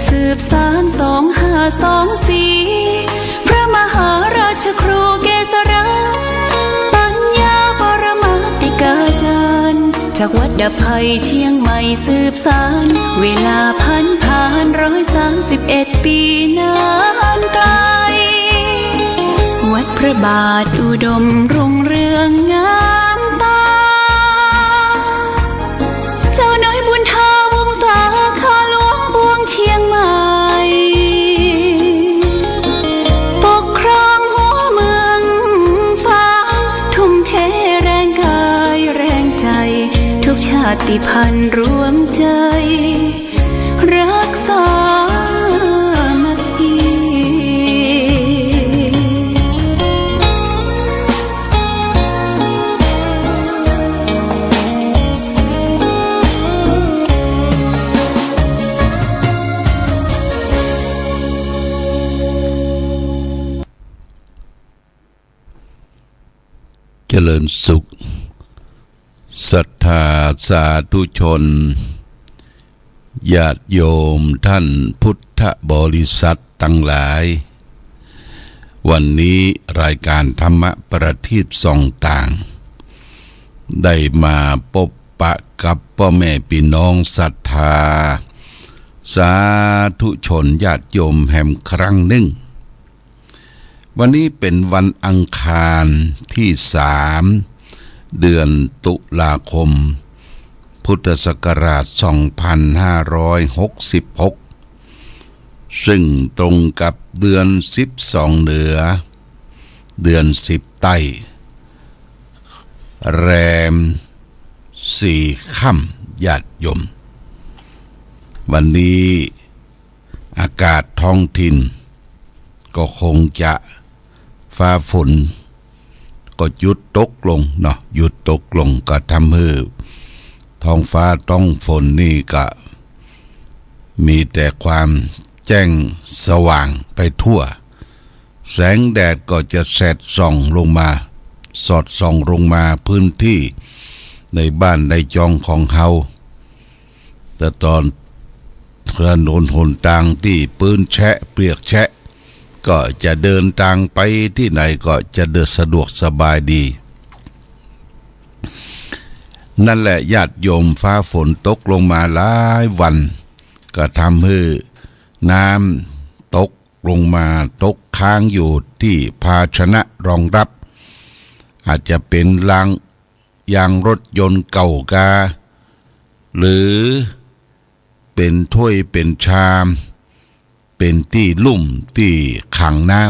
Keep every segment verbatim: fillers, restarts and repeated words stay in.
สืบสานสองห้าสองสี่ พระมหาราชครูเกษรา ปัญญาปรมาติกาจารย์ จากวัดดับภัยเชียงใหม่สืบสาน เวลาผันผ่านร้อยสามสิบเอ็ดปีนานไกล วัดพระบาทอุดมรุ่งเรืองงามตา เจ้าน้อยบุญทาวงศา ข้าหลวงปวงเชียงใหม่ ปกครองหัวเมืองฟ้า ทุ่มเทแรงกายแรงใจ ทุกชาติพันธุ์รวมใจ รักสามัคคี เจริญสุข ศรัทธาสาธุชน ญาติโยมท่านพุทธบริษัทตังหลาย วันนี้รายการธรรมะประทีปส่องต่าง ได้มาปบปะกับป้อแม่ปี้น้องศรัทธา สาธุชนญาติโยมแหมครั้งนึ่ง วันนี้เป๋นวันอังคารตี้สาม เดือนตุลาคม พุทธศักราชสองพันห้าร้อยหกสิบหก ซึ่งตรงกับเดือนสิบสองเหนือ เดือนสิบใต้ แรมสี่ค่ำ ญาติโยม วันนี้ อากาศท้องถิ่นก็คงจะฟ้าฝนก็หยุดตกลงเนาะ หยุดตกลงก็ทำหื้อท้องฟ้าท้องฝนนี่ก็มีแต่ความแจ้งสว่างไปทั่ว แสงแดดก็จะแสดส่องลงมา สอดส่องลงมาพื้นตี้ในบ้านในจองของเฮา แต่ตอนถนนหนตางตี้ปื๊นแฉะเปียกแฉะ ก็จะเดินตางไปตี้ไหนก็จะเดินสะดวกสบายดี นั่นแหละญาติโยม ฟ้าฝนตกลงมาหลายวัน ก็ทำหื้อน้ำตกลงมา ตกค้างอยู่ตี้ภาชนะรองรับ อาจจะเป๋นราง ยางรถยนต์เก่ากา หรือเป๋นถ้วยเป๋นชาม เป๋นตี้ลุ่มตี้ขังน้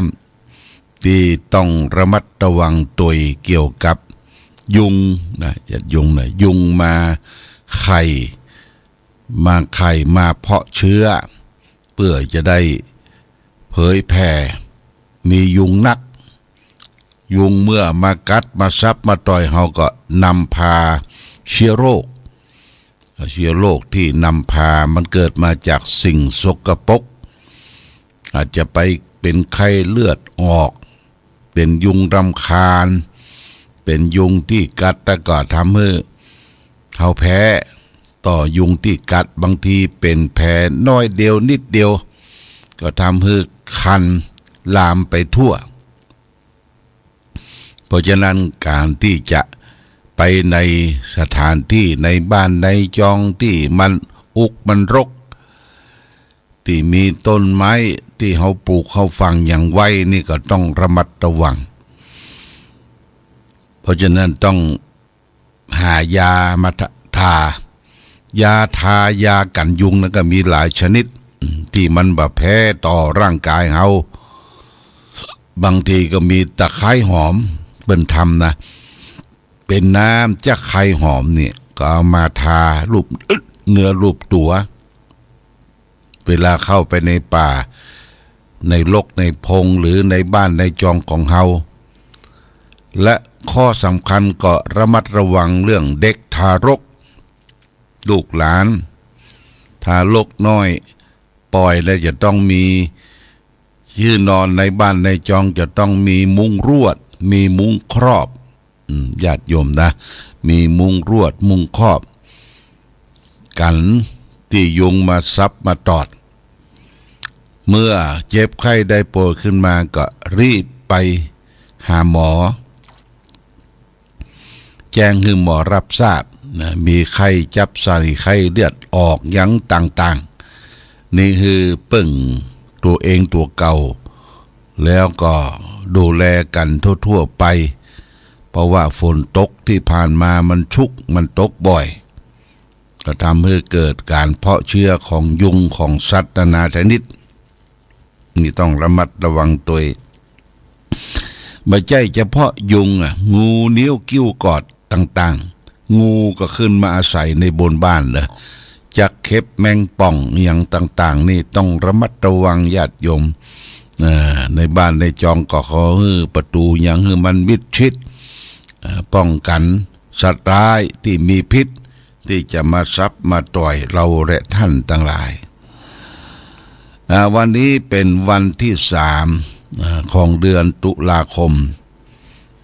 ำ ตี้ต้องระมัดระวังตวยเกี่ยวกับยุงนะ ญาติโยมนะ ยุงมาไข่ มาไข่มาเพาะเชื้อ เปื้อจะได้เผยแผ่ มียุงนัก ยุงเมื่อมากัดมาสับมาต่อยเฮาก็นำพาเชื้อโรค เชื้อโรคตี้นำพามันเกิดมาจากสิ่งสกปรก อาจจะไปเป๋นไข้เลือดออก เป๋นยุงรำคาญ เป๋นยุงตี้กัด แต่ก็ทำหื้อเฮาแพ้ต่อยุงตี้กัด บางทีเป๋นแผลน้อยเดียวนิดเดียว ก็ทำหื้อคันลามไปทั่ว เพราะฉะนั้นก๋านตี้จะไปในสถานตี้ในบ้านในจองตี้มันอุกมันรก ตี้มีต้นไม้ตี้เฮาปลูกเฮาฝังหยังไว้นี่ก็ต้องระมัดระวัง เพราะฉะนั้นต้องหายามาทา ทา ยาทายากั๋นยุงนั้นก็มีหลายชนิด ตี้มันบ่แพ้ต่อร่างก๋ายเฮา บางทีก็มีตะไคร้หอม เปิ้นทำนะ เป๋นน้ำตะไคร้หอมเนี่ย ก็เอามาทาลูบเนื้อลูบตั๋ว เวลาเข้าไปในป่า ในรกในพง หรือในบ้านในจองของเฮา และข้อสำคัญก็ระมัดระวังเรื่องเด็กทารก ลูกหลาน ทารกน้อย ป่อยแล้วจะต้องมี หื้อนอนในบ้านในจองจะต้องมีมุ้งลวด มีมุ้งครอบ อืม ญาติโยมนะ มีมุ้งลวด มุ้งครอบ กั๋นตี้ยุงมาสับมาตอด เมื่อเจ็บไข้ได้ป่วยขึ้นมาก็รีบไปหาหมอ แจ้งหื้อหมอรับทราบนะ มีไข้จับไส้ ไข้เลือดออกหยังต่างๆ นี่คือเปิ้งตั๋วเองตั๋วเก่า แล้วก็ดูแลกั๋นทั่วๆ ไป เพราะว่าฝนตกตี้ผ่านมามันชุก มันตกบ่อย ก็ทำหื้อเกิดก๋านเพาะเจื้อของยุงของสัตว์นานาชนิด นี่ต้องระมัดระวังตวย บ่ใจ้เฉพาะยุงอะ งูเงี้ยว กิ้วก่อดต่างๆ งูก็ขึ้นมาอาศัยในบนบ้านเน่อ จักเข็บแมงป่องหยังต่างๆ นี่ต้องระมัดระวังญาติโยม เอ่อ ในบ้านในจองก็ขอหื้อประตู๋หยังหื้อมันมิดชิด เอ่อ ป้องกั๋นสัตว์ร้ายตี้มีพิษ ตี้จะมาสับมาต่อยเฮาและท่านตังหลาย อ่า วันนี้เป๋นวันตี้สาม อ่า ของเดือนตุลาคม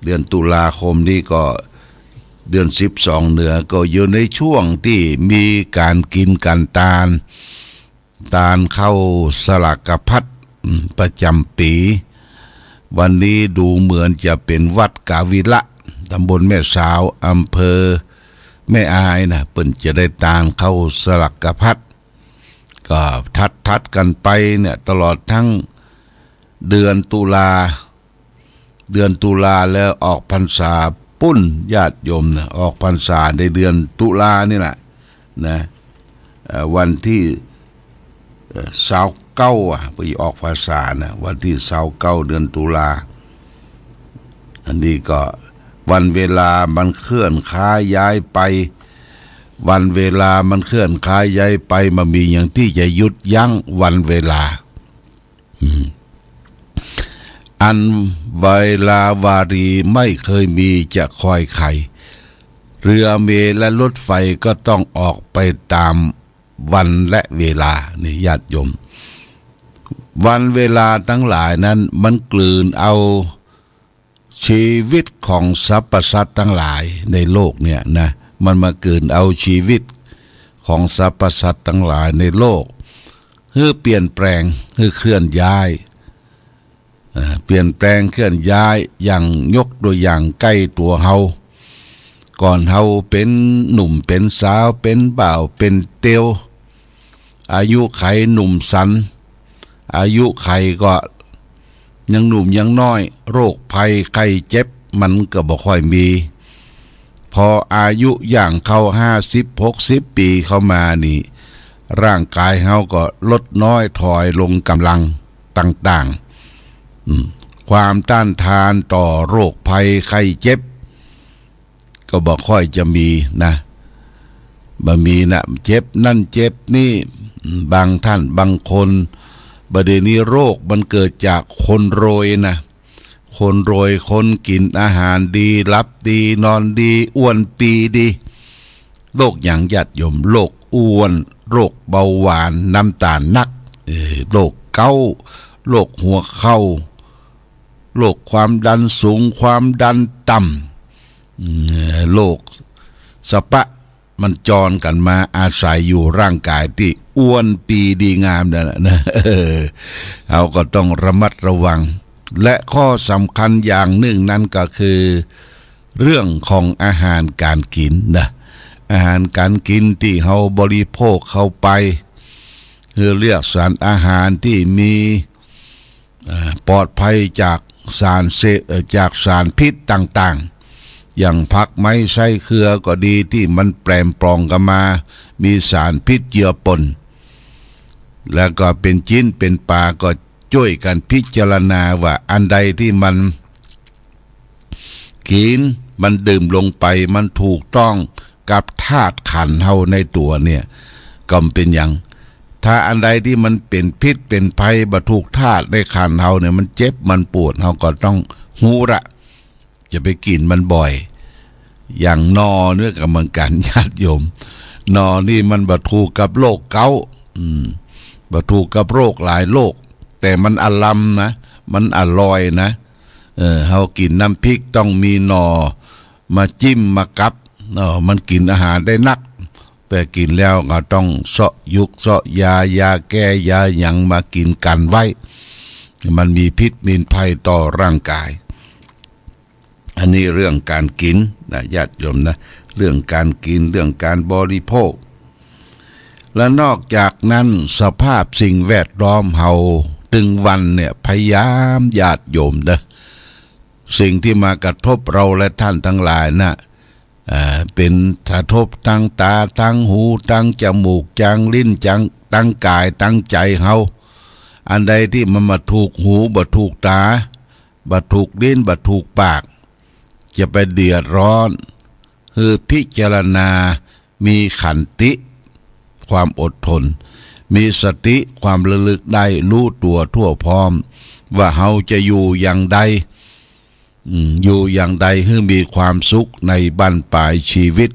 เดือนตุลาคมนี้ก็เดือนสิบสองเหนือ ก็อยู่ในช่วงตี้มีก๋านกิ๋นก๋านตาน ตานข้าวสลากพัด อืม ประจ๋ำปี๋ วันนี้ดูเหมือนจะเป๋นวัดกาวิละ ตำบลแม่สาว อำเภอแม่อายนะ เปิ้นจะได้ตานข้าวสลากพัด ก็ถัดๆ กั๋นไปเนี่ย ตลอดตึงเดือนตุลา เดือนตุลาแล้วออกพรรษาปู๊น ญาติโยมนะ ออกพรรษาในเดือนตุลานี่แหละนะ เอ่อ วันตี้ เอ่อ ซาวเก้าอะ ไปออกพรรษานะ วันตี้ซาวเก้าเดือนตุลา อันนี้ก็วันเวลามันเคลื่อนคล้ายย้ายไป วันเวลามันเคลื่อนคล้ายย้ายไป บ่มีหยังตี้จะหยุดยั้งวันเวลา อืม อันเวลาวารีไม่เคยมีจะคอยใคร เรือเมล์และรถไฟก็ต้องออกไปต๋ามวันและเวลา นี่ญาติโยม วันเวลาตังหลายนั้นมันกลืนเอา ชีวิตของสรรพสัตว์ตังหลายในโลกเนี่ยนะ มันมากลืนเอาชีวิตของสรรพสัตว์ตังหลายในโลก หื้อเปลี่ยนแปลง หื้อเคลื่อนย้าย เอ่อ เปลี่ยนแปลงเคลื่อนย้าย อย่างยกตัวอย่างใก้ตั๋วเฮา ก่อนเฮาเป๋นหนุ่มเป๋นสาว เป๋นบ่าวเป๋นเตียว อายุขัยหนุ่มสัน อายุขัยก็ยังหนุ่มยังน้อย โรคภัยไข้เจ็บมันก็บ่ค่อยมี พออายุย่างเข้าห้าสิบหกสิบปี๋เข้ามานี่ ร่างก๋ายเฮาก็ลดน้อยถอยลงก๋ำลังต่างๆ อืม ความต้านทานต่อโรคภัยไข้เจ็บ ก็บ่ค่อยจะมีนะ บ่มีนะ เจ็บนั่นเจ็บนี่ บางท่านบางคน บ่าเดี่ยวนี้โรคมันเกิดจากคนรวยนะ คนรวยคนกิ๋นอาหารดี หลับดี นอนดี อ้วนปี๋ดี โรคหยังญาติโยม โรคอ้วน โรคเบาหวาน น้ำตาลนัก เอ่อ โรคเก๊าต์ โรคหัวเข่า โรคความดันสูง ความดันต่ำ อืม โรคสะปะ มันจรกั๋นมาอาศัยอยู่ร่างก๋ายตี้อ้วนปี๋ดีงามนั่นแหละนะ เออ เฮาก็ต้องระมัดระวัง และข้อสำคัญอย่างนึ่งนั้นก็คือ เรื่องของอาหารก๋านกิ๋นนะ อาหารก๋านกิ๋นตี้เฮาบริโภคเข้าไป คือเลือกสรรอาหารตี้มี อ่า ปลอดภัยจากสารเส- เอ่อ จากสารพิษต่างๆ อย่างผักไม้ไส้เครือก็ดี ตี้มันแป๋มปลอมกั๋นมา มีสารพิษเจือปน แล้วก็เป๋นจิ๊นเป๋นป๋าก็จ้วยกั๋นพิจารณาว่าอันใดตี้มัน กิ๋น มันดื่มลงไป มันถูกต้องกับธาตุขันธ์เฮาในตั๋วเนี่ย ก็บ่เป๋นหยัง ถ้าอันใดตี้มันเป๋นพิษเป๋นภัย บ่ถูกธาตุในขันธ์เฮาเนี่ย มันเจ็บ มันปวด เฮาก็ต้องฮู้ละ อย่าไปกิ๋นมันบ่อย อย่างนอเนี่ยก็เหมือนกั๋น ญาติโยม นอนี่มันบ่ถูกกับโรคเก๊าต์ อืม บ่ถูกกับโรคหลายโรค แต่มันอร่ำนะ มันอร่อยนะ เออ เฮากิ๋นน้ำพริกต้องมีหน่อมาจิ้มมากับ เนาะ มันกิ๋นอาหารได้นัก แต่กิ๋นแล้วก็ต้องเซาะยุกเซาะยา ยาแก้ ยาหยังมากิ๋นกั๋นไว้ มันมีพิษมีภัยต่อร่างกาย อันนี้เรื่องก๋านกิ๋นนะ ญาติโยมนะ เรื่องก๋านกิ๋น เรื่องก๋านบริโภค และนอกจากนั้นสภาพสิ่งแวดล้อมเฮาตึงวันเนี่ย พยายาม ญาติโยมนะ สิ่งตี้มากระทบเฮาและต้านตังหลายนะ เอ่อ เป๋นกระทบตางต๋า ตางหู ตางจมูก ตางลิ้น ตาง ตางก๋าย ตางใจ๋เฮา อันใดตี้มันบ่ถูกหู บ่ถูกต๋า บ่ถูกลิ้น บ่ถูกปาก จะไปเดือดร้อน หื้อพิจารณา มีขันติ ความอดทน มีสติ ความระลึกได้ ฮู้ตั๋วทั่วพร้อม ว่าเฮาจะอยู่อย่างใด อืม อยู่อย่างใดหื้อมีความสุขในบั้นปลายชีวิต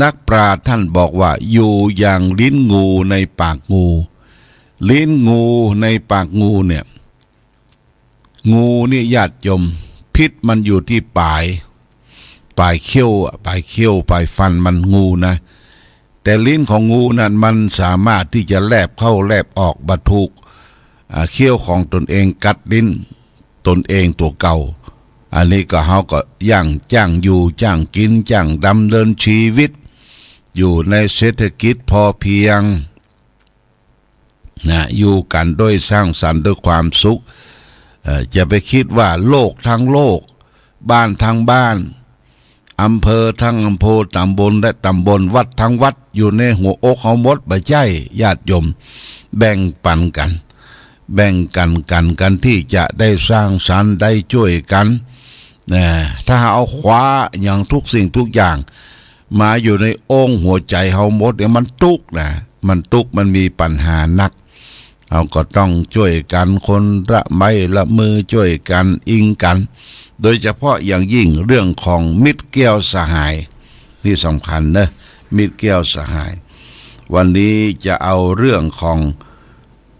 นักปราชญ์ต้านบอกว่า อยู่อย่างลิ้นงูในปากงู ลิ้นงูในปากงูเนี่ย งูนี่ญาติโยม พิษมันอยู่ตี้ป๋าย ป๋ายเขี้ยวอะ ป๋ายเขี้ยว ป๋ายฟันมัน งูนะ แต่ลิ้นของงูนั้นมันสามารถตี้จะแลบเข้าแลบออก บ่ถูก อ่า เขี้ยวของตนเองกัดลิ้นตนเองตั๋วเก่า อันนี้ก็เฮาก็ย่าง จ้างอยู่ จ้างกิ๋น จ้างดำเนินชีวิต อยู่ในเศรษฐกิจพอเพียง นะ อยู่กั๋นโดยสร้างสรรค์ด้วยความสุข เอ่อ จะไปกึ๊ดว่าโลกตังโลก บ้านตังบ้าน อำเภอตังอำเภอ ต๋ำบลและต๋ำบล วัดตังวัด อยู่ในหัวอกเฮาหมด บ่ใจ้ ญาติโยม แบ่งปั๋นกั๋น แบ่งปั๋นกั๋น กั๋นตี้จะได้สร้างสรรค์ ได้จ้วยกั๋น นะ ถ้าเอาคว้าอย่างทุกสิ่งทุกอย่าง มาอยู่ในโอ้งหัวใจ๋เฮาหมดเนี่ย มันตุ๊กข์นะ มันตุ๊กข์ มันมีปัญหานัก เฮาก็ต้องจ้วยกั๋น คนละไม้ละมือ จ้วยกั๋น อิงกั๋น โดยเฉพาะอย่างยิ่งเรื่องของมิตรแก้วสหาย นี่สำคัญนะ มิตรแก้วสหาย วันนี้จะเอาเรื่องของ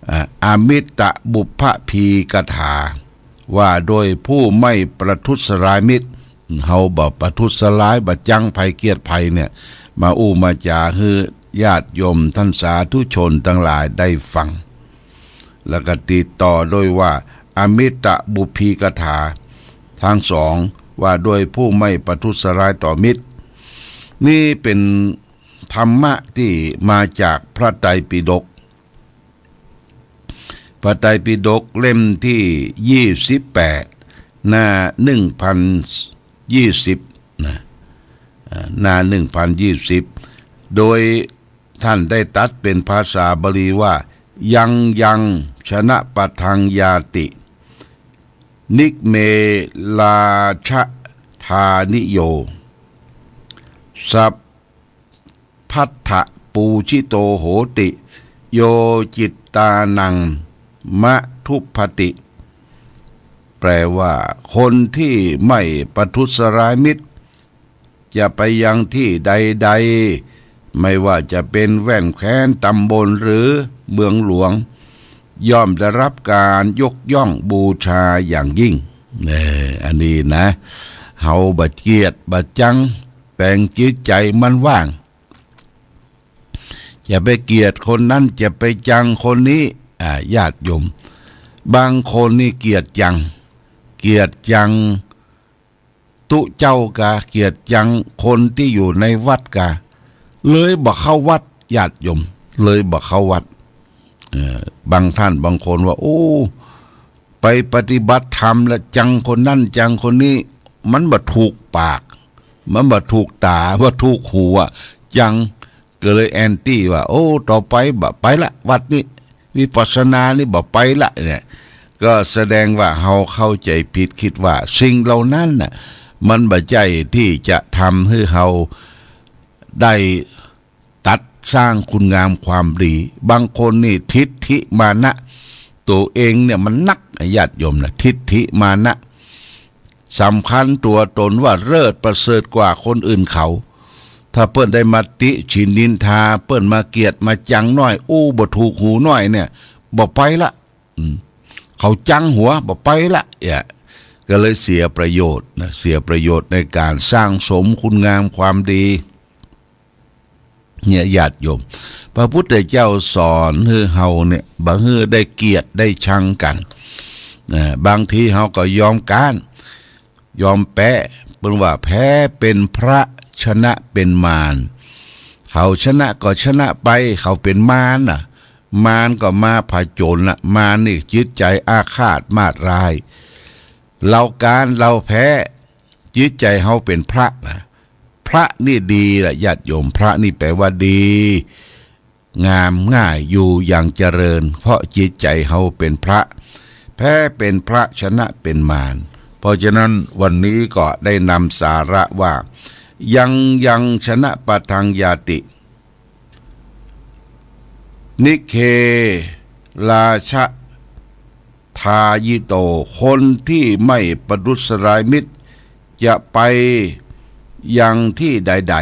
อ่า อมิตบุพพีกถา ว่าโดยผู้ไม่ประทุษร้ายมิตร เฮาบ่ประทุษร้าย บ่จังใผเกลียดใผเนี่ย มาอู้มาจ๋าหื้อญาติโยมต้านสาธุชนตังหลายได้ฟัง แล้วก็ติดต่อโดยว่า อมิตบุพพีกถา ตังสอง ว่าโดยผู้ไม่ประทุษร้ายต่อมิตร นี่เป๋นธรรมะตี้มาจากพระไตรปิฎก พระไตรปิฎกเล่มตี้ยี่สิบแปด หน้าหนึ่งพันยี่สิบนะ อ่า หน้าหนึ่งพันยี่สิบ โดยต้านได้ตรัสเป๋นภาษาบาลีว่า ยังยังชนะปะทังยาติ นิกเมราชธานิโย สัพ พัทธปูจิโตโหติ โยจิตตานังมะทุพพติ แปลว่า คนที่ไม่ประทุษร้ายมิตร จะไปยังที่ใดๆ ไม่ว่าจะเป็นแว่นแคว้นตำบลหรือเมืองหลวง ย่อมได้รับการยกย่องบูชาอย่างยิ่ง เออ อันนี้นะ เฮาบ่เกลียดบ่จัง แต่งจิตใจ๋มันว่าง จะไปเกลียดคนนั้น จะไปจังคนนี้ อ่า ญาติโยม บางคนนี่เกลียดจัง เกลียดจังตุ๊เจ้ากา เกลียดจังคนตี้อยู่ในวัดกา เลยบ่เข้าวัด ญาติโยม เลยบ่เข้าวัด เอ่อ บางต้านบางคนว่า โอ้ ไปปฏิบัติธรรมแล้วจังคนนั้นจังคนนี้ มันบ่ถูกปาก มันบ่ถูกต๋า บ่ถูกหูอะ จัง ก็เลยแอนตี้ว่า โอ้ ต่อไปบ่ไปละ วัดนี้ วิปัสสนานี่บ่ไปละ เนี่ย ก็แสดงว่าเฮาเข้าใจ๋ผิด กึ๊ดว่าสิ่งเหล่านั้นน่ะ มันบ่ใจ้ตี้จะทำหื้อเฮาได้ ตัดสร้างคุณงามความดี บางคนนี่ทิฏฐิมานะ ตั๋วเองเนี่ยมันนัก ญาติโยมนะ ทิฏฐิมานะ สำคัญตั๋วตนว่าเลิศประเสริฐกว่าคนอื่นเขา ถ้าเปิ้นได้มาติฉินนินทา เปิ้นมาเกลียดมาจังหน้อย อู้บ่ถูกหูหน้อยเนี่ย บ่ไปละ อืม เขาจังหัว บ่ไปละ เนี่ย ก็เลยเสียประโยชน์นะ เสียประโยชน์ในก๋านสร้างสมคุณงามความดี เนี่ยญาติโยม พระพุทธเจ้าสอนหื้อเฮาเนี่ยบ่หื้อได้เกลียดได้ชังกั๋น นะ บางทีเฮาก็ยอมก๊าน ยอมแป๊ เปิ้นว่าแพ้เป๋นพระชนะเป๋นมาร เขาชนะก็ชนะไป เขาเป๋นมารน่ะ มารก็มาผจญละ มารนี่จิตใจ๋อาฆาตมาดร้าย เฮาก๊านเฮาแพ้ จิตใจ๋เฮาเป๋นพระนะ พระนี่ดีละญาติโยม พระนี่แปลว่าดี งามง่าย อยู่อย่างเจริญ เพราะจิตใจ๋เฮาเป๋นพระ แพ้เป๋นพระชนะเป๋นมาร เพราะฉะนั้นวันนี้ก็ได้นำสาระว่า ยังยังชนะปะทังญาติ นิเคราชะ ทายิโต คนที่ไม่ประทุษร้ายมิตร จะไปยังที่ใด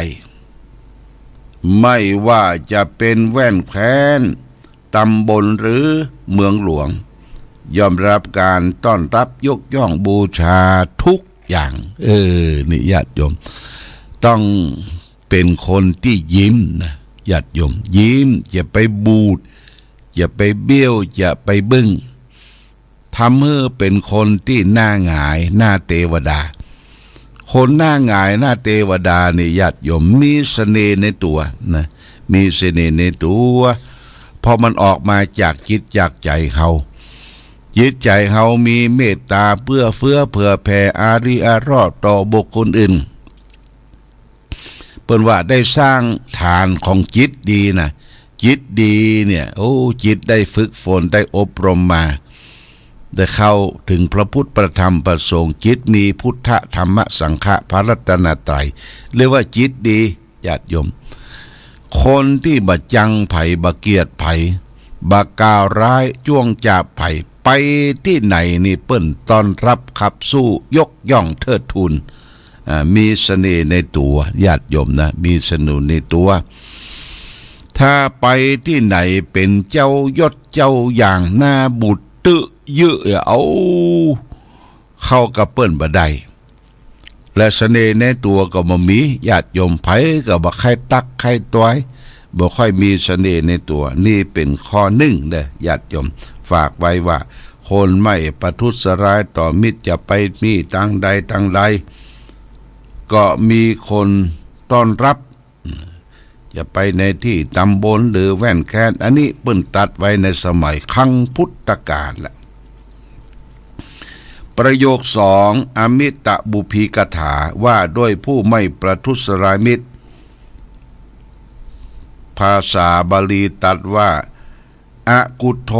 ๆ ไม่ว่าจะเป็นแว่นแคว้น ตำบลหรือเมืองหลวง ย่อมได้รับการต้อนรับยกย่องบูชาทุกอย่าง เออ นี่ญาติโยม ต้องเป๋นคนตี้ยิ้มนะ ญาติโยม ยิ้ม อย่าไปบูด อย่าไปเบี้ยว อย่าไปบึ้ง ทำหื้อเป๋นคนตี้หน้าหงาย หน้าเตวดา คนหน้าหงาย หน้าเตวดานี่ญาติโยม มีเสน่ห์ในตั๋วนะ มีเสน่ห์ในตั๋ว เพราะมันออกมาจากจิตจากใจ๋เฮา จิตใจ๋เฮามีเมตต๋าเอื้อเฟื้อเผื่อแผ่ อารีอารอบต่อบุคคลอื่น เปิ้นว่าได้สร้างฐานของจิตดีนะ จิตดีเนี่ย โอ้ จิตได้ฝึกฝน ได้อบรมมา ได้เข้าถึงพระพุทธ พระธรรม พระสงฆ์ จิตมีพุทธ ธรรม สังฆะ พระรัตนตรัย เรียกว่าจิตดี ญาติโยม คนตี้บ่จังใผ บ่เกลียดใผ บ่กล่าวร้ายจ้วงจาบใผ ไปตี้ไหนนี่เปิ้นต้อนรับขับสู้ ยกย่องเทิดทูน อ่า มีเสน่ห์ในตั๋ว ญาติโยมนะ มีเสน่ห์ในตั๋ว ถ้าไปตี้ไหนเป๋นเจ้ายศเจ้าอย่าง หน้าบูดตึ๊ยะ เอา เข้ากับเปิ้นบ่ได้ และเสน่ห์ในตั๋วก็บ่มี ญาติโยม ใผก็บ่ใค่ตั๊กใค่ตวย บ่ค่อยมีเสน่ห์ในตั๋ว นี่เป๋นข้อนึ่งเน่อ ญาติโยม ฝากไว้ว่า คนไม่ประทุษร้ายต่อมิตร จะไปตี้ตางใดตางใด ก็มีคนต้อนรับ จะไปในตี้ตำบลหรือแว่นแคว้น อันนี้เปิ้นตรัสไว้ในสมัยครั้งพุทธกาลละ ประโยคสอง อมิตบุพพีคาถา ว่าด้วยผู้ไม่ประทุษร้ายมิตร ภาษาบาลีตรัสว่า อกุฏโธ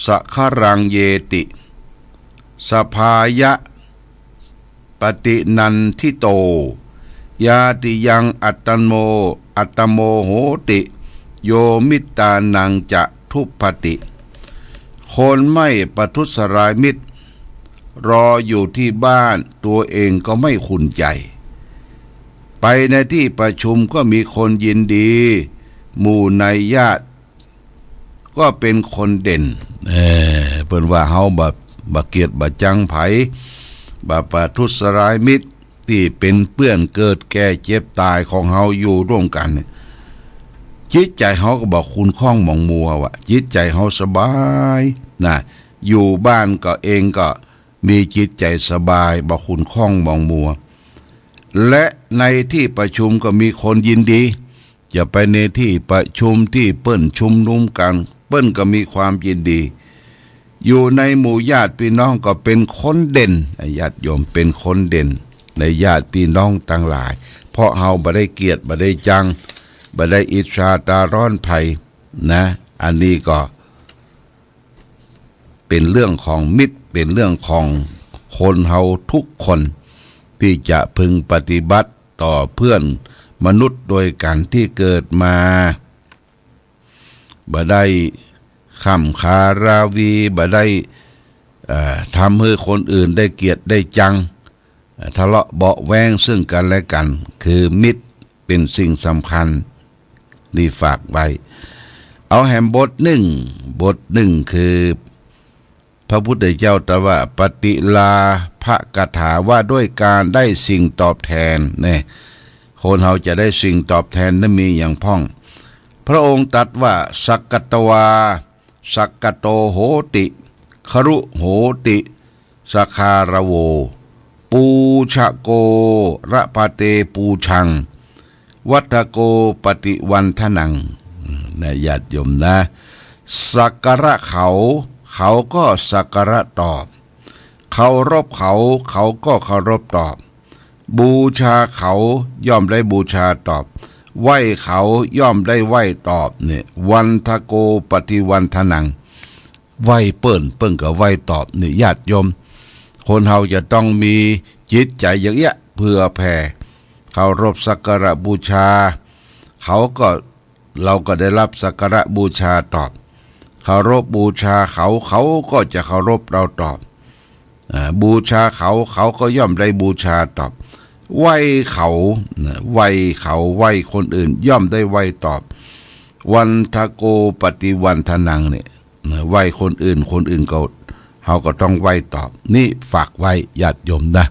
สะคะรังเยติ สะพายะ ปฏินันทิโต ญาติยังอัตโม อัตโมโหติ โยมิตตานังจะทุพพติ คนไม่ประทุษร้ายมิตร รออยู่ตี้บ้าน ตั๋วเองก็ไม่ขุ่นใจ๋ ไปในตี้ประชุมก็มีคนยินดี หมู่ในญาติ ก็เป๋นคนเด่น เออ เปิ้นว่าเฮาบ่ บ่เกลียดบ่จังใผ บ่ประทุษร้ายมิตร ตี้เป๋นเปื้อนเกิดแก่เจ็บต๋ายของเฮาอยู่ร่วมกั๋นเนี่ย จิตใจ๋เฮาก็บ่ขุ่นข้องหมองมัวว่ะ จิตใจ๋เฮาสบาย นะ อยู่บ้านก็เองก็มีจิตใจ๋สบาย บ่ขุ่นข้องหมองมัว และในตี้ประชุมก็มีคนยินดี จะไปในตี้ประชุมตี้เปิ้นชุมนุมกั๋น เปิ้นก็มีความยินดี อยู่ในหมู่ญาติพี่น้องก็เป๋นคนเด่น ญาติโยม เป๋นคนเด่นในญาติพี่น้องตังหลาย เพราะเฮาบ่ได้เกลียด บ่ได้จัง บ่ได้อิจฉาต๋าร้อนใผนะ อันนี้ก็ เป๋นเรื่องของมิตร เป๋นเรื่องของคนเฮาทุกคน ตี้จะพึงปฏิบัติต่อเพื่อนมนุษย์โดยกั๋นตี้เกิดมา บ่ได้ข่ำคาราวี บ่ได้ เอ่อ ทำหื้อคนอื่นได้เกลียดได้จัง ทะเลาะเบาะแว้งซึ่งกั๋นและกั๋น คือมิตรเป๋นสิ่งสำคัญ นี่ฝากไว้ เอาแหมบทนึ่ง บทนึ่งคือ พระพุทธเจ้าตรัสว่า ปฏิลาภคาถา ว่าด้วยการได้สิ่งตอบแทน เนี่ย คนเฮาจะได้สิ่งตอบแทนนั้นมีหยังพ่อง พระองค์ตรัสว่า สักกัตวา สักกัตโตโหติ ครุโหติ สคารโว ปูชโก รพาเตปูชัง วัตถโกปฏิวันทนัง นะ ญาติโยมนะ สักการะเขา เขาก็สักการะตอบ เคารพเขา เขาก็เคารพตอบ บูชาเขา ย่อมได้บูชาตอบ ไหว้เขา ย่อมได้ไหว้ตอบ เนี่ย วันทโกปฏิวันทนัง ไหว้เปิ้น เปิ้นก็ไหว้ตอบ เนี่ย ญาติโยม คนเฮาจะต้องมีจิตใจ๋อย่างเอี้ย เผื่อแผ่ เคารพสักการะบูชา เขาก็ เราก็ได้รับสักการะบูชาตอบ เคารพบูชาเขา เขาก็จะเคารพเราตอบ อ่า บูชาเขา เขาก็ย่อมได้บูชาตอบ ไหว้เขา นะ ไหว้เขา ไหว้คนอื่น ย่อมได้ไหว้ตอบ วันทโกปฏิวันทนัง เนี่ย นะ ไหว้คนอื่น คนอื่นก็ เฮาก็ต้องไหว้ตอบ นี่ฝากไว้ ญาติโยมนะ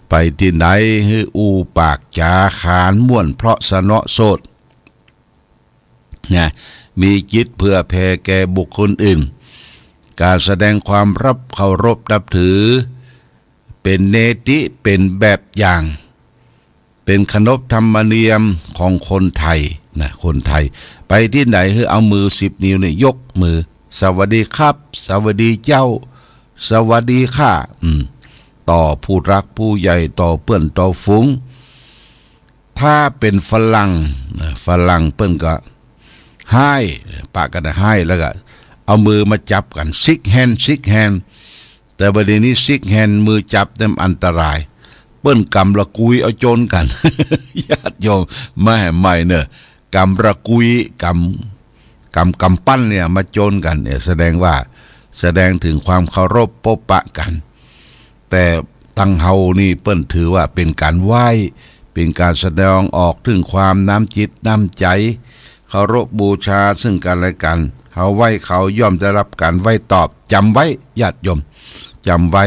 ไปตี้ไหนหื้ออู้ปากจ๋าขานม่วนเพราะสนอโสต นะ มีจิตเผื่อแผ่แก่บุคคลอื่น ก๋านแสดงความรับเคารพนับถือ เป๋นเนติ เป๋นแบบอย่าง เป๋นขนบธรรมเนียมของคนไทย นะ คนไทย ไปตี้ไหนหื้อเอามือสิบนิ้วเนี่ยยกมือ สวัสดีครับ สวัสดีเจ้า สวัสดีค่ะ อืม ต่อผู้หลักผู้ใหญ่ ต่อเปื้อนต่อฝูง ถ้าเป๋นฝรั่ง นะ ฝรั่งเปิ้นก็ Hi ปะกั๋น Hi แล้วก็เอามือมาจับกั๋น shake hand shake hand แต่บ่าเดี่ยวนี้ shake hand มือจับเนี่ยมันอันตราย เปิ้นกำระกุยเอาจนกั๋น ญาติโยม มาแหมใหม่เน่อ กำระกุย กำ กำ กำปั้นเนี่ยมาจนกั๋นเนี่ย แสดงว่า แสดงเถิงความเคารพปบปะกั๋น แต่ตังเฮานี่เปิ้นถือว่าเป๋นก๋านไหว้ เป๋นก๋านแสดงออกเถิงความน้ำจิตน้ำใจ๋ เคารพบูชาซึ่งกั๋นและกั๋น เฮาไหว้เขาย่อมได้รับก๋านไหว้ตอบ จ๋ำไว้ ญาติโยม จ๋ำไว้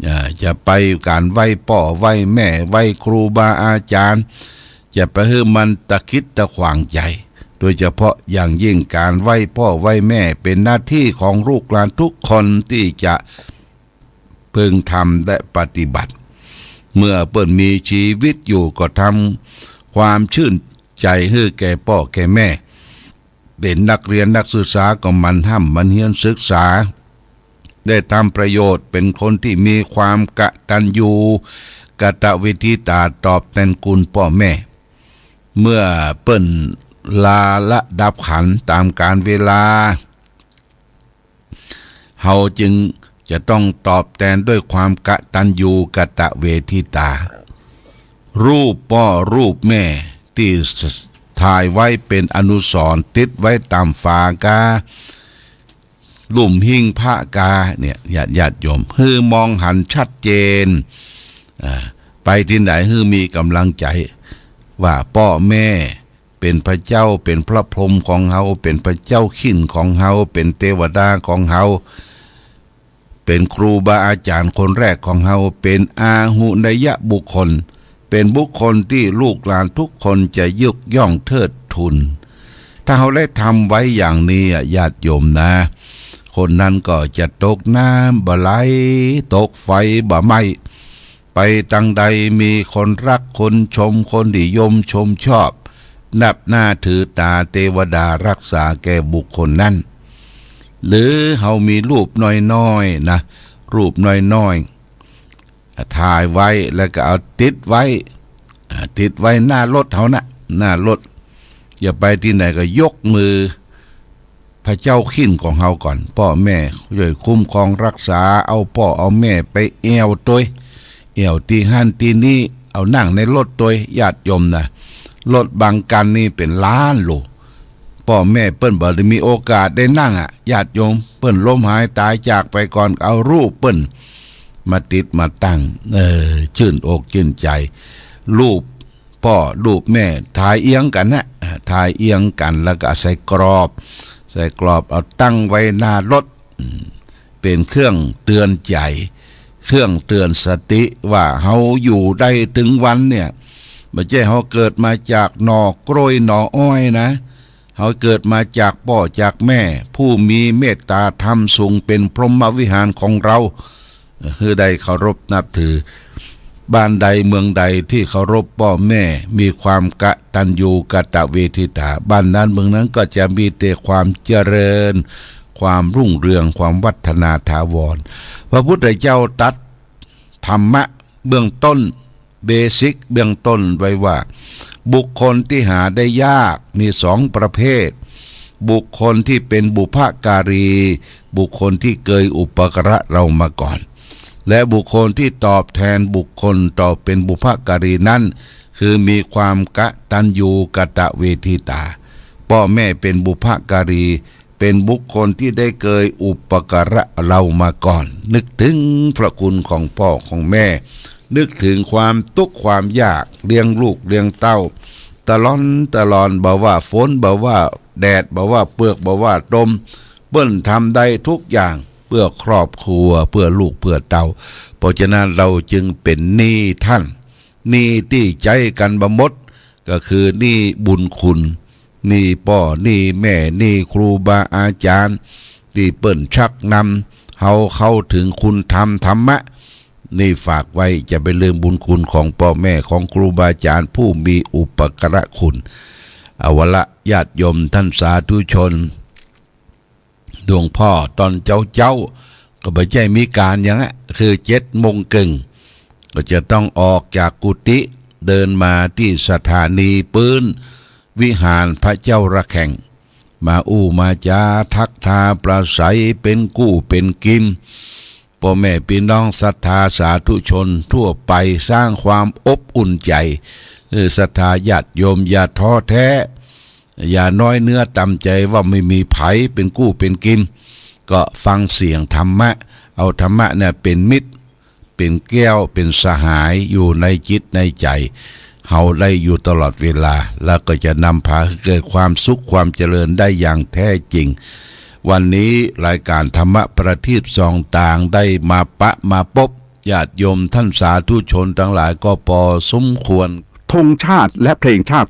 อ่า จะไปก๋านไหว้ป้อไหว้แม่ ไหว้ครูบาอาจ๋ารย์ จะไปหื้อมันตะขิดตะขวางใจ๋ โดยเฉพาะอย่างยิ่งก๋านไหว้ป้อไหว้แม่เป๋นหน้าตี้ของลูกหลานทุกคนตี้จะพึงทำและปฏิบัติ เมื่อเปิ้นมีจีวิตอยู่ก็ทำความจื้นใจ๋หื้อแก่ป้อแก่แม่ เป๋นนักเฮียนนักศึกษาก็หมั่นฮ่ำหมั่นเฮียนศึกษา ได้ทำประโยชน์ เป๋นคนตี้มีความกตัญญูกตเวทิตา ตอบแตนคุณป้อแม่ เมื่อเปิ้นลาละดับขันต๋ามกาลเวลา เฮาจึงจะต้องตอบแตนด้วยความกตัญญูกตเวทิตา รูปป้อรูปแม่ตี้ถ่ายไว้เป๋นอนุสรณ์ ติดไว้ต๋ามฝากา ลุ่มหิ้งพระกา เนี่ย ญาติ ญาติโยม หื้อมองหันชัดเจน อ่า ไปตี้ไหนหื้อมีก๋ำลังใจ๋ ว่าป้อแม่เป๋นพระเจ้า เป๋นพระพรหมของเฮา เป๋นพระเจ้าขิ้นของเฮา เป๋นเตวดาของเฮา เป๋นครูบาอาจ๋ารย์คนแรกของเฮา เป๋นอาหุเนยบุคคล เป๋นบุคคลตี้ลูกหลานทุกคนจะยกย่องเทิดทูน ถ้าเฮาได้ทำไว้อย่างนี้อะ ญาติโยมนะ คนนั้นก็จะตกน้ำบ่ไหล ตกไฟบ่ไหม้ ไปตางใดมีคนฮักคนชม คนนิยมชมชอบ นับหน้าถือต๋า เตวดาฮักษาแก่บุคคลนั้น หรือเฮามีรูปน้อยๆ นะ รูปน้อยๆ ถ่ายไว้แล้วก็เอาติดไว้ อ่า ติดไว้หน้ารถเฮานะ หน้ารถ จะไปตี้ไหนก็ยกมือ พระเจ้าขิ้นของเฮาก่อน ป้อแม่ช่วยคุ้มครองฮักษา เอาป้อเอาแม่ไปแอ่วตวย แอ่วตี้หั้นตี้นี่ เอานั่งในรถตวย ญาติโยมนะ รถบางคันนี่เป๋นล้านโล ป้อแม่เปิ้นบ่ได้มีโอกาสได้นั่งอะ ญาติโยม เปิ้นล้มหายต๋ายจากไปก่อน เอารูปเปิ้นมาติดมาตั้ง เออ จื้นอกจื้นใจ๋ รูปป้อรูปแม่ถ่ายเอียงกั๋นนะ อ่า ถ่ายเอียงกั๋น แล้วก็ใส่กรอบ ใส่กรอบเอาตั้งไว้หน้ารถ อืม เป๋นเครื่องเตือนใจ๋ เครื่องเตือนสติว่าเฮาอยู่ได้เถิงวันเนี่ย บ่ใจ้เฮาเกิดมาจากหน่อกล้วยหน่ออ้อยนะ เฮาเกิดมาจากป้อจากแม่ ผู้มีเมตตาธรรมสูง เป๋นพรหมวิหารของเฮา หื้อได้เคารพนับถือ บ้านใดเมืองใดตี้เคารพป้อแม่ มีความกตัญญูกตเวทิตา บ้านนั้นเมืองนั้นก็จะมีแต่ความเจริญ ความรุ่งเรือง ความวัฒนาถาวร พระพุทธเจ้าตรัสธรรมะเบื้องต้น เบสิกเบื้องต้นไว้ว่า บุคคลตี้หาได้ยากมีสองประเภท บุคคลตี้เป๋นบุพการี บุคคลตี้เกยอุปการะเฮามาก่อน และบุคคลตี้ตอบแตนบุคคลตี้เป๋นบุพการีนั้น คือมีความกตัญญูกตเวทิตา ป้อแม่เป๋นบุพการี เป๋นบุคคลตี้ได้เกยอุปการะเฮามาก่อน นึกเถิงพระคุณของป้อของแม่ นึกเถิงความตุ๊กข์ความยาก เลี้ยงลูกเลี้ยงเต้า ตะลอนตะลอน บ่ว่าฝน บ่ว่าแดด บ่ว่าเปื้อก บ่ว่าตม เปิ้นทำได้ทุกอย่างเปื้อครอบครัว เปื้อลูกเปื้อเต้า เพราะฉะนั้นเฮาจึงเป๋นหนี้ต้าน หนี้ตี้ใจ๊กั๋นบ่หมด ก็คือหนี้บุญคุณ หนี้ป้อ หนี้แม่ หนี้ครูบาอาจ๋ารย์ ตี้เปิ้นชักนำเฮาเข้าเถิงคุณธรรมธรรมะ นี่ฝากไว้ จะไปลืมบุญคุณของป้อแม่ ของครูบาอาจ๋ารย์ผู้มีอุปการะคุณ เอาวะละ ญาติโยมต้านสาธุชน หลวงป้อต๋อนเจ๊าๆ ก็บ่ใจ้มีก๋านหยังอะ คือเจ็ดโมงเกิ่ง ก็จะต้องออกจากกุฏิ เดินมาตี้สถานีปื๊น วิหารพระเจ้าระแข่ง มาอู้มาจ๋า ทักทาปราศรัย เป๋นกู้เป๋นกิม ป้อแม่ปี้น้องศรัทธาสาธุชนทั่วไป สร้างความอบอุ่นใจ๋ เออ ศรัทธาญาติโยมอย่าท้อแท้ อย่าน้อยเนื้อต่ำใจ๋ว่าไม่มีใผเป๋นกู้เป๋นกิม ก็ฟังเสียงธรรมะ เอาธรรมะเนี่ยเป๋นมิตร เป๋นแก้ว เป๋นสหาย อยู่ในจิตในใจ๋เฮาได้อยู่ตลอดเวลา แล้วก็จะนำพาให้เกิดความสุขความเจริญได้อย่างแท้จริง วันนี้รายการธรรมะประทีปส่องตางได้มาปะมาปบญาติโยมต้านสาธุชนตังหลายก็ปอสมควร ธงชาติและเพลงชาติ